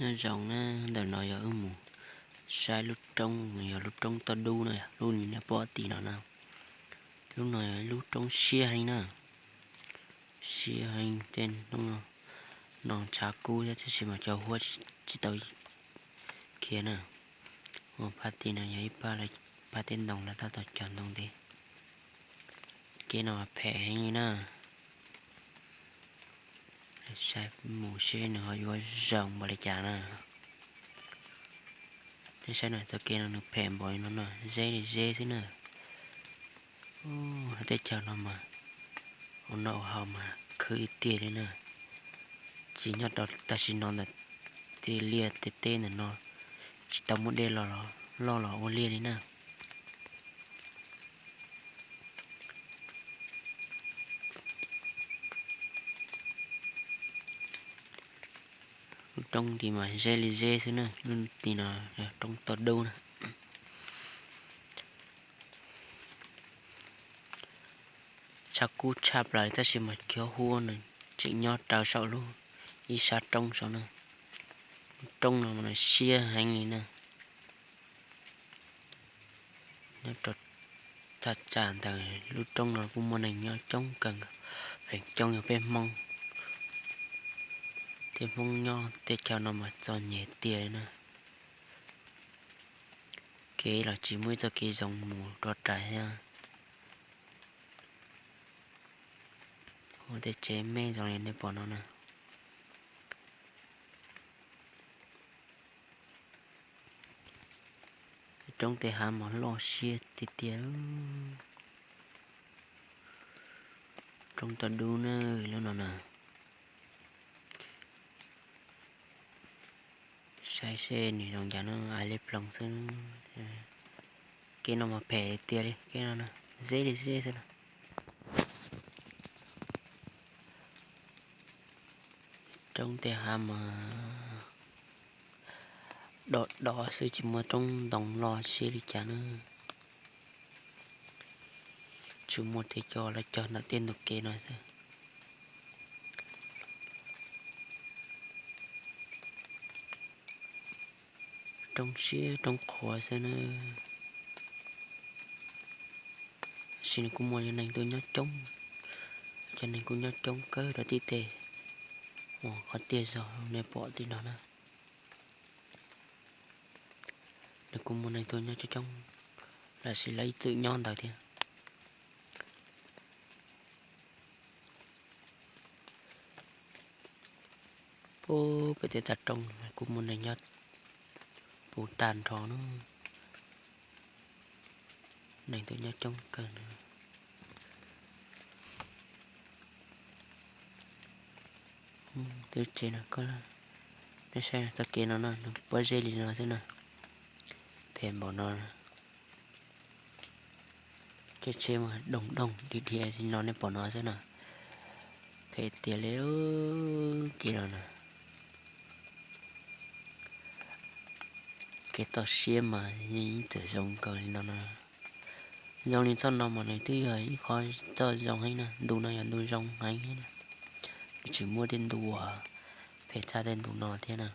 Nyob zoo na, ntawm no yog wb mus saib lub roob, yog lub roob toj dub na, lub nws pom tim no na. Lub no yog lub roob siab heev na, siab heev tej hnub no, tshav kub thiab tab sis mas cov huab tsis tau khiav na. Ua phab tim no yog ib phab tej ntoo lawv tab tom cog ntoo ntej. Kev no phem heev li na. Saib mus seb nws ho yuav zoo npaum li cas na. Nej saib no, txoj kev no nws phem npaum li no no, zeb li zeb xwb na. Teb chaws no mas ua noj ua haus mas khwv tiag tiag li na. Tsis nyob rau tam sim no ntawm tej liaj tej teb ntawm no tsis tau muaj dej loj los ua liaj li na. Lub roob tim mas zeb li zeb xwb na, lub tim no yog roob toj dub na. Tshav kub tshaj plaws li tab sis mas cov huab nws tseem nyob raws saum lub ib sab roob saud na. Lub roob no mas nws siab heev li na. Nyob rau thaj tsam ntawm lub roob no kuj muaj neeg nyob coob kawg nkaus, feem coob yog peb Hmoob. Tej Hmoob nyob tej chaw no mas txom nyem tiag li na. Kev los tsis muaj ib txoj kev zoo mus rau rais thiab. Ua tej tsev me zoo li nej pom no na. Roob tej hav mas loj siab tiag tiag. Roob toj dub na, lub no na. Saib seb nws zoo cas no, ais li ploog xwb. Kev no mas phem tiag li, kev no zeb li zeb xwb na. Roob tej hav mas dom dom xwb, tsis muaj roob ntoo loj siab li cas na. Tsuas muaj tej cov lawv cog ntawm tej ntug kev no xwb. Roob siab roob qhuav xwb na. Tab sis nws kuj muaj cov neeg tuaj nyob coob, cov neeg kuj nyob coob kawg rau tim tej uas qhov tiaj zog nej pom tim no na. Nws kuj muaj neeg tuaj nyob coob coob, tab sis lawv ib txwm nyob ntawd thiab. Puag pem tej tav roob kuj muaj neeg nyob puv tag nrho na. Neeg tuaj nyob coob kawg na. Twb tsev no, nej saib txoj kev no no, nws pob zeb li no xwb na. Phem npaum no. Tej tsheb mas doog doog dhia dhia li no nej pom no xwb na. Phem tiag li kev no na. Kev toj siab mas yeej txawm zoo kawg li no na. Zoo li txoj no mas nws twb yog ib qho txoj zoo heev na, ntu no yog ntu zoo heev na. Nws tsis muaj tej ntu uas phem tshaj tej ntu no thiab na.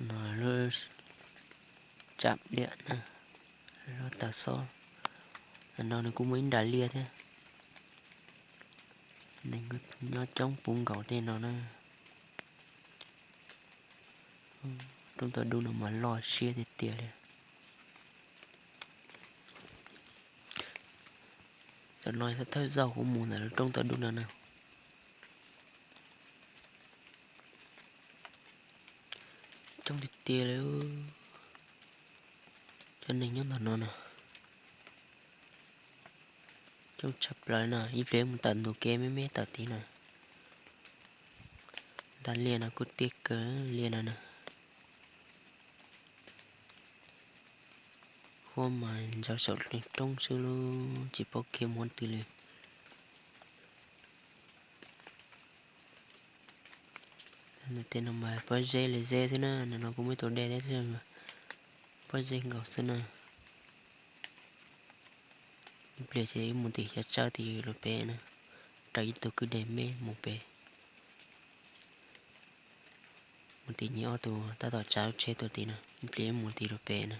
No lub tsam diam na, lub taw xob. Ntawm no nws kuj muaj ib nra liaj thiab. Neeg nyob coob puv nkaus tej no na. Roob toj dub no mas loj siab tiag tiag li. Tam no thawj zaug kuv mus ntawm lub roob toj dub no na. Coob tiag tiag li. Cov neeg nyob ntawm no na, coob tshaj plaws no. Ib pliag mus tawm ntug kev me me tawm tid na. Nta liaj no kuj tiaj kawg, liaj no na. Huab mas ntsaws saum roob xwb lauj, tsis paub khiav mus twg li. Tej no mas pob zeb li zeb xwb na, ntawm no kuj muaj ib tug dej thiab, pob zeb nkaus xwb na. Ib pliag ces wb mus tim xyov tsawb tim lub pem na, raws ib tug kwj deg me mus pem. Mus tim nyias ob tug tab tom tsav lub tsheb tuaj tim na, ib pliag wb mus tim lub pem na,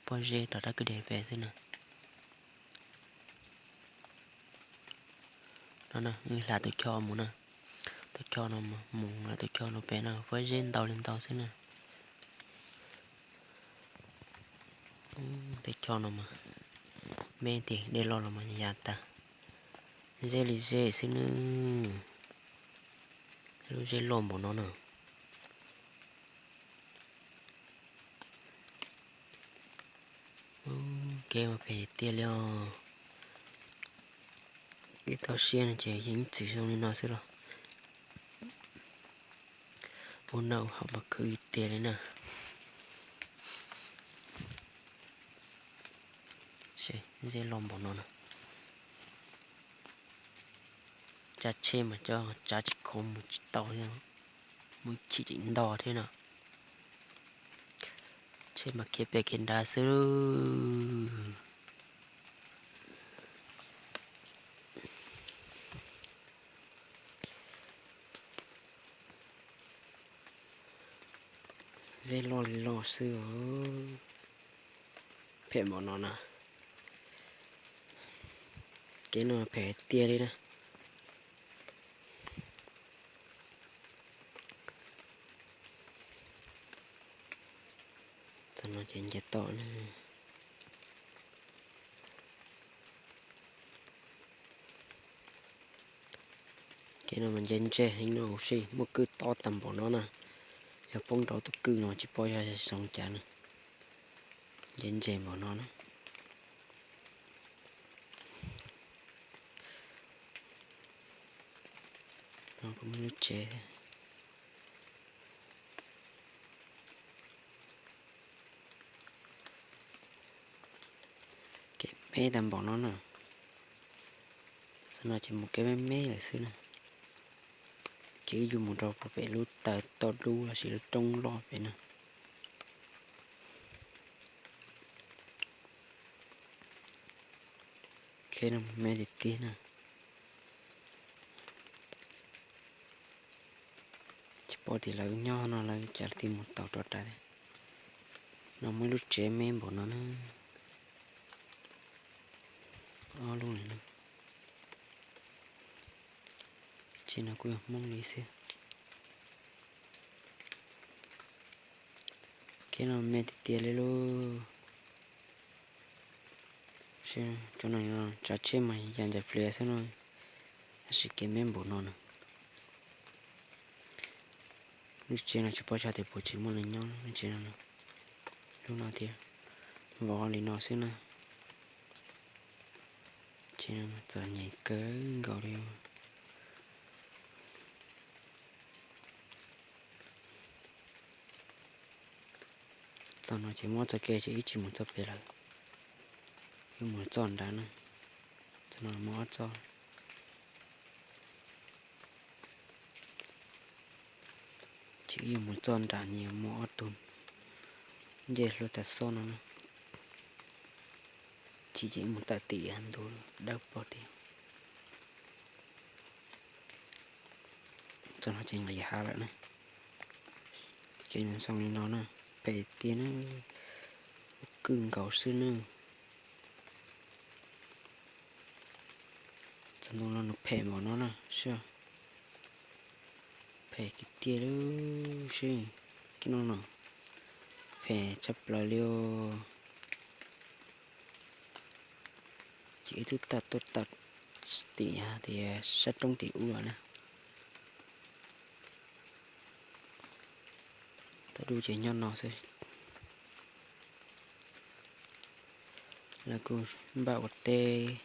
pob zeb rov rab kwj deg pem xwb na. No na, wb hla tus choj mus na, tus choj no mus lawm tus choj lub pem na, pob zeb ntau li ntau xwb na. Tej choj no mas me tiag, dej loj los mas ya tag. Zeb li zeb xwb nawb. Lub zeb loj npaum no na. Kev mas phem tiag li os. Kev toj siab no ces yeej txwm zoo li no xwb los. Ua noj ua haus mas khwv tiag li na. Zeb loj npaum no na. Tsav tsheb mas cov tsav tsis khov mus tsis tau thiab, mus chim tseem nto thiab no. Tsheb mas khiav pem khiav nrad xwb. Zeb loj li loj xwb os. Phem npaum no na. Kev no phem tiag li na. Txog no ces nce toj na. Kev no mas nce ntseg heev no, ua si muaj kwj tob tag npaum no na. Yog poob rau tus kwj no tsis paub yog zoo cas na. Nce ntseg npaum no na. No kuv muaj lub tsev thiab. Kev me tag npaum no na. Xav no ces mus kev me me lawm xwb na. Kev wb yuav mus rau pem lub taw toj dub los sis lub roob loj pem na. Kev no me tiag tiag na. Tsis paub tias lawv nyob no lawv cas lawv thiaj mus tau rov rau thiab. No muaj ib lub tsev me npaum no na. Ob lub li no. Tsev no kuj yog Hmoob li xwb. Kev no me tiag tiag li lauj. Cov no tsav tsheb mas ya ncas plias xwb no, tab sis kev me npaum no na. Lub tsev no tsis paub xyov tias puas tseem muaj neeg nyob lub tsev no. Lub no thiab, vov li no xwb na. Tsev no txom nyem kawg nkaus li. Txoj no ces muab txoj kev ces ib tsis mus txoj pem lawm, ib mus txoj nrad na. Txoj no muaj ob txoj. Ces ib mus txoj nrad nyias muaj ob tug ncej hlua tas xob no na. Tsis ces mus tawm tim ntug dawb paug tiag. Txoj no ces nqis hav lawm na. Ces nws xoo li no na, phem tiag na, kwj nkaus xwb na. Txoj ntoo no nws phem npaum no na sib. Phem tiag tiag lub sib, kib no no, phem tshaj plaws li os. Ces wb twb tawm tuaj tawm tim hais tias sab roob tim ub lawm na. Tawm dub ces nyob no xwb. Lawv kuj npaj ua teb,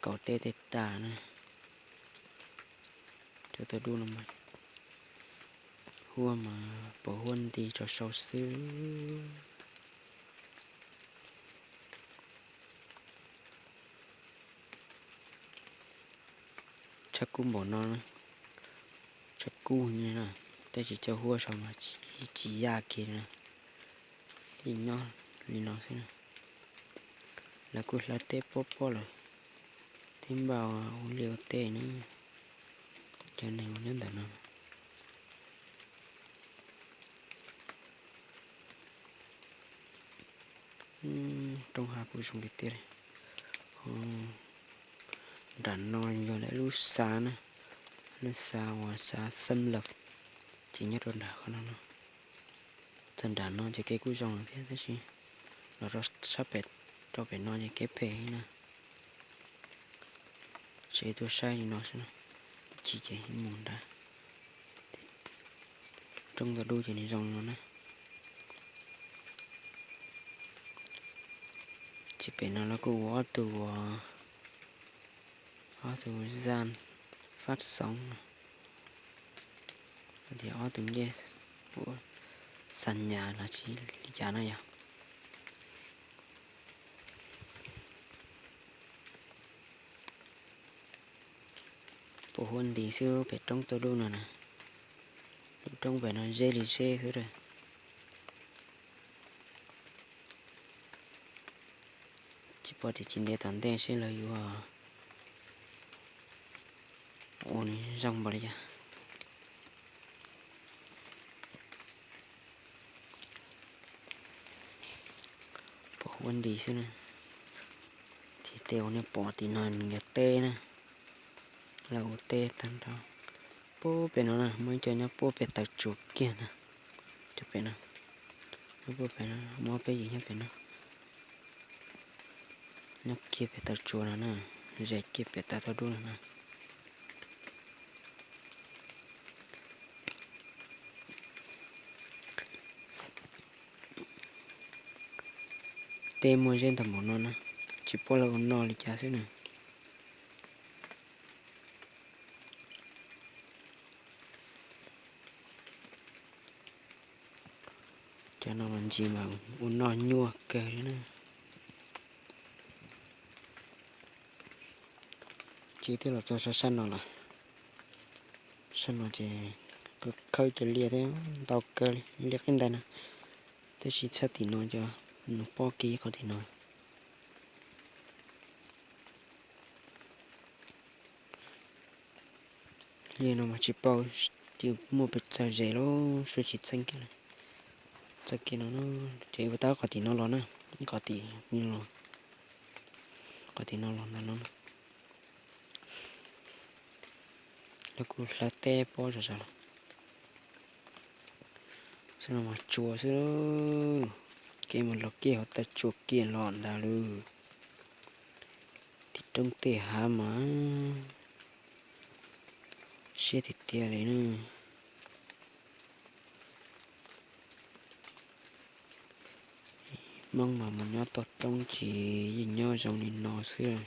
kaus teb tej tas na. Cov tawm dub no mas huab mas pos huab nti rau sau xwb. Tshav kub npaum no, tshav kub heev li na, tab sis cov huab sau mas tsis yaj kiag li na, yeej nyob li no xwb na. Lawv kuj hlawv teb pob pob lawm, tib npaug ua liaj ua teb na. Cov neeg ua nyob ntawm no. Roob hav kuj zoo tiag tiag li. Nram no yog lawv lub xav na, lub xav uas xav Xeeb Lawm, ces nyob rau nram qhov no no. Txog nram no ces kev kuj zoo lawm thiab, tab sis los rau sab pem, rau pem no ces kev phem na. Tseem tuaj saib li no xwb na, chim ces mus nrad. Roob ntau dub ces nws zoo no na. Ces pem no los kuj ua ob tug, ob tug zaj fab xoov, tias ob tug ncej ua xa nyas los tsis li cas no yog. Pom huab nti xwb pem roob tauj dub no na. Lub roob pem no zeb li zeb xwb lawm. Tsis pom tias tsis ntev tom ntej seb lawv yuav ua nws zoo npaum li cas. Pom huab nti xwb na. Ces tej uas nej pom tim no nws yog teb na. Lawv ua teb tag nrho. Puag pem no na muaj ib co nyob puag pem taw tsua kiag na. Cov pem no, nyob puag pem no, muaj peb yim nyob pem no. Nyob kiag pem taw tsua no na, ze kiag pem taw tauj dub no na. Teb muaj zeb ntau npaum no na, tsis paub lawv ua noj li cas xwb na. Cov no mas ntsis mas ua noj nyuaj kawg li na. Ces twb los txog sab sab no lawm. Sab no ces kuj khawb cov liaj thiab ntau kawg li, liaj qib ntais na. Tab sis txhaj tim no cov nws pob kiag qhov tim no. Liaj no mas tsis paub tias muaj pes tsawg ze lawm, suav tsis txheeb kiag li. Txoj kev no ces ua tau qhov tim no los na, qhov tim, qhov tim no los ntawm no. Lawv kuj hlawv teb pob zom zaws los. Xwb no mas tsua xwb, kev mus los kiag hauv taw tsua kiag los ntawd lawm. Tim roob tej hav mas siab tiag tiag li na. Hmoob mas mus nyob tom roob tsis yeej nyob zoo li no xwb.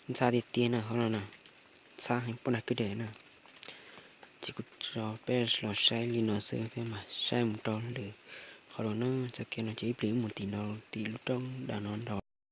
Ntxhab tiag tiag na qhov no na, ntxhab heev poj nrag kwj deg na. Ces kuv tso peb los saib li no xwb, peb mam saib mus rau lwm qhov los na. Txoj kev no ces ib pliag wb mus tim no, tim lub roob dawm no nrad.